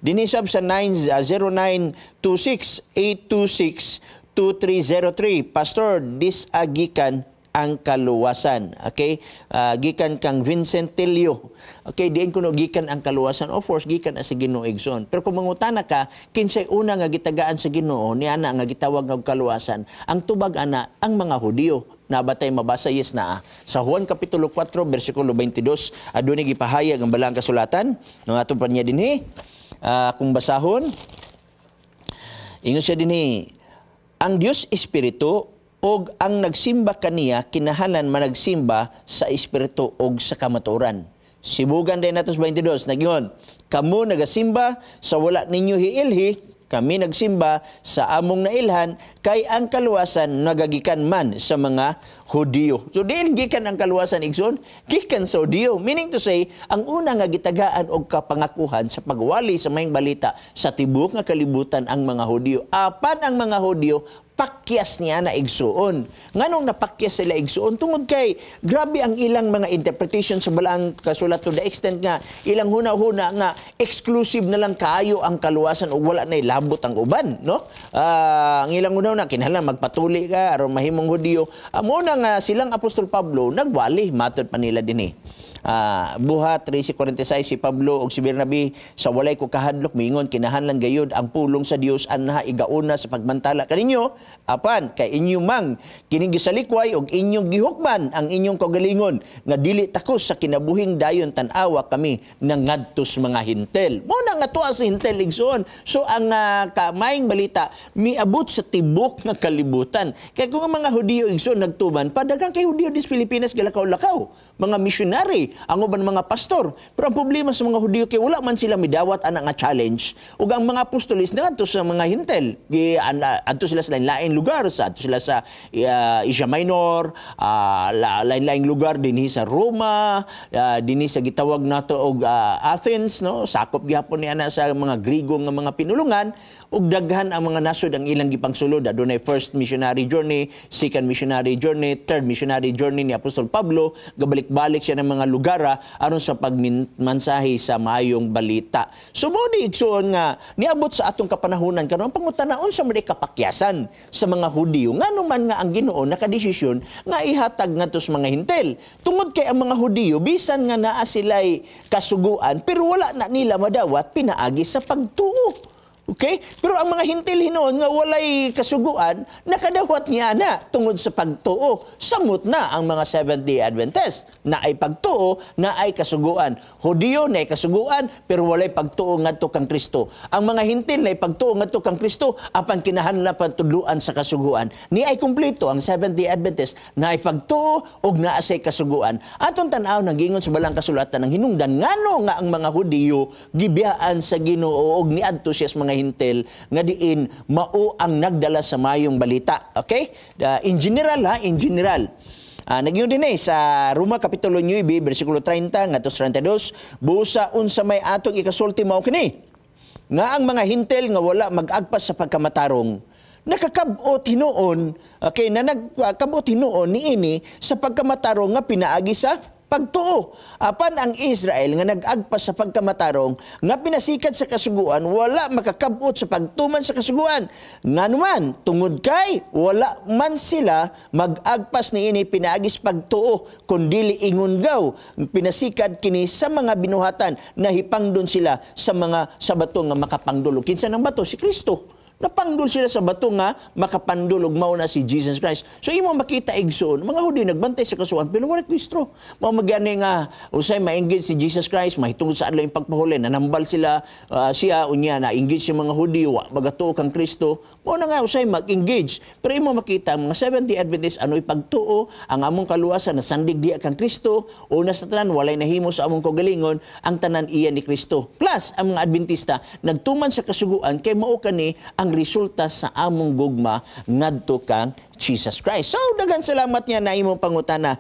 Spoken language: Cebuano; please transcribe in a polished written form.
Dinhi sab sa 9 0926 826 2303. "Pastor, disagikan ang kaluwasan?" Okay? Gikan kang Vincent Telio. Okay, diin kuno gikan ang kaluwasan? Of course, gikan sa Ginoo, igsoon. Pero kung mangutana ka, kinsay una nga gitagaan sa Ginoo ni ana nga gitawag nga kaluwasan? Ang tubag ana, ang mga Hudiyo. Nabatay mabasa? Yes na. Sa Juan Kapitulo 4, versikulo 22, adunay gipahayag ang Balaang Kasulatan. No ato pa niya dinhi. Kung basahon, ingon siya dinhi, "Ang Dios espiritu og ang nagsimba kaniya kinahanglan managsimba sa espiritu og sa kamatuoran." Sibugan din nato sa 22, nagyon, "Kamo nagasimba sa wala ninyo hiilhi, kami nagsimba sa among nailhan kay ang kaluwasan nagagikan man sa mga Hudiyo." So diin gikan ang kaluwasan, igsoon? Gikan sa Hudiyo. Meaning to say, ang una nga gitagaan og kapangakuhan sa pagwali sa Maayong Balita sa tibuok nga kalibutan, ang mga Hudiyo. Apan ang mga Hudiyo pakyas niya na, igsuon. Nganong napakyas sila, igsuon? Tungod kay grabe ang ilang mga interpretation sa Balaang Kasulat to the extent nga ilang huna-huna nga exclusive na lang kaayo ang kaluwasan ug wala na labot ang uban, no? Ang ilang huna-huna, kinahanglan magpatuli ka aron mahimong Hudiyo. Mo na nga silang Apostol Pablo nagwali, matod pa nila dinhi. Buhat 13:46, si Pablo ug si Bernabe sa walay ko kahadlok miingon, "Kinahanglan gayud ang pulong sa Dios anha igauna sa pagmantala kaninyo, apan kay inyo mang kining gisalikway ug inyong gihukman ang inyong kaugalingon nga dili takos sa kinabuhing dayon tan-awa kami nangadto sa mga Hintel." Mo na nga tuwa sa Hintel, igsoon. So ang Maayong Balita miabot sa tibok nga kalibutan. Kay kung ang mga Hudiyo, igsoon, nagtuman padagan kay Hudiyo dis Pilipinas, galakaw-lakaw, mga missionary, ang uban mga pastor. Pero ang problema sa mga Hudiyo kay wala man sila midawat ana nga challenge. Ug ang mga apostoles ngadto sa mga Hintel. Gi adto sila sa lain-laing lugar, sa adto sila sa Asia Minor, lain-laing lugar dinhi sa Roma, dinhi sa gitawag nato og Athens, no? Sakop gihapon ni ana sa mga Grigo nga mga pinulungan ug daghan ang mga nasod ang ilang gipangsulod. Adunay first missionary journey, second missionary journey, third missionary journey ni Apostol Pablo. Gabalik-balik siya ng mga lugar aron sa pagmansahe sa Maayong Balita. So mo ni, igsuon, nga niabot sa atong kapanahunan karon, ang pangutana, unsa man kapakyasan sa mga Hudiyo? Ngano man nga ang Ginoo nakadesisyon nga ihatag ngadto sa mga Hintel? Tungod kay ang mga Hudiyo, bisan nga naa sila'y kasuguan, pero wala na nila madawat pinaagi sa pagtuo. Okay? Pero ang mga Hintil hinuon nga walay kasuguan, nakadawat niya na tungod sa pagtuo. Samot na ang mga Seventh-day Adventist na ay pagtuo, na ay kasuguan. Hudiyo na ay kasuguan, pero walay pagtuo ngadto kang Kristo. Ang mga Hintil na ay pagtuo ngadto kang Kristo, apan kinahanglan patudluan sa kasuguan. Ni ay kumpleto ang Seventh-day Adventist na ay pagtuo ug naa say kasuguan. Atong tan-aw nang gingon sa Balang Kasulatan ng hinungdan ngano nga ang mga Hudiyo gibiyaan sa Ginoo og niadto siya sa mga Hintel nga diin mao ang nagdala sa Maayong Balita. Okay? In general ha, in general. Nagyun din eh, sa Roma Kapitulo 9, versikulo 30 ngadto 32, "Busa unsa may atong ikasulti mao kini, nga ang mga Hintel nga wala mag-agpas sa pagkamatarong, nakakab-ot hinuon," okay, na nagkabot hinuon niini sa pagkamatarong nga pinaagi sa pagtuo. "Apan ang Israel nga nag-agpas sa pagkamatarong nga pinasikat sa kasuguan, wala makakabot sa pagtuman sa kasuguan. Nganuman, tungod kay wala man sila mag-agpas niini pinaagi sa pagtuo, kundili ingon gaw pinasikad kini sa mga binuhatan, nahipangdon sila sa bato nga makapangdul." Kinsa ng bato? Si Kristo. Napangdol sila sa bato nga makapandul ug mao na si Jesus Christ. So imo makita, igsoon, mga Hudiyo nagbantay sa kasuguan pero wala Kristo. Mao magyani nga usay ma-engage si Jesus Christ mahitungod sa adlaw pagpahuli, nanambal sila siya, unya na engage yung mga Hudiyo, wa magatuo kang Kristo. Mao na nga usay mag-engage. Pero imo makita mga Seventh-day Adventist ano'y pagtuo, ang among kaluwasan nasandig diha kang Kristo. Una sa tanan, walay nahimo sa among kaugalingon, ang tanan iya ni Kristo. Plus ang mga Adventista nagtuman sa kasuguan kay mao kani ang resulta sa among gugma ngadto kang Jesus Christ. So daghan salamat niya na imong pangutana.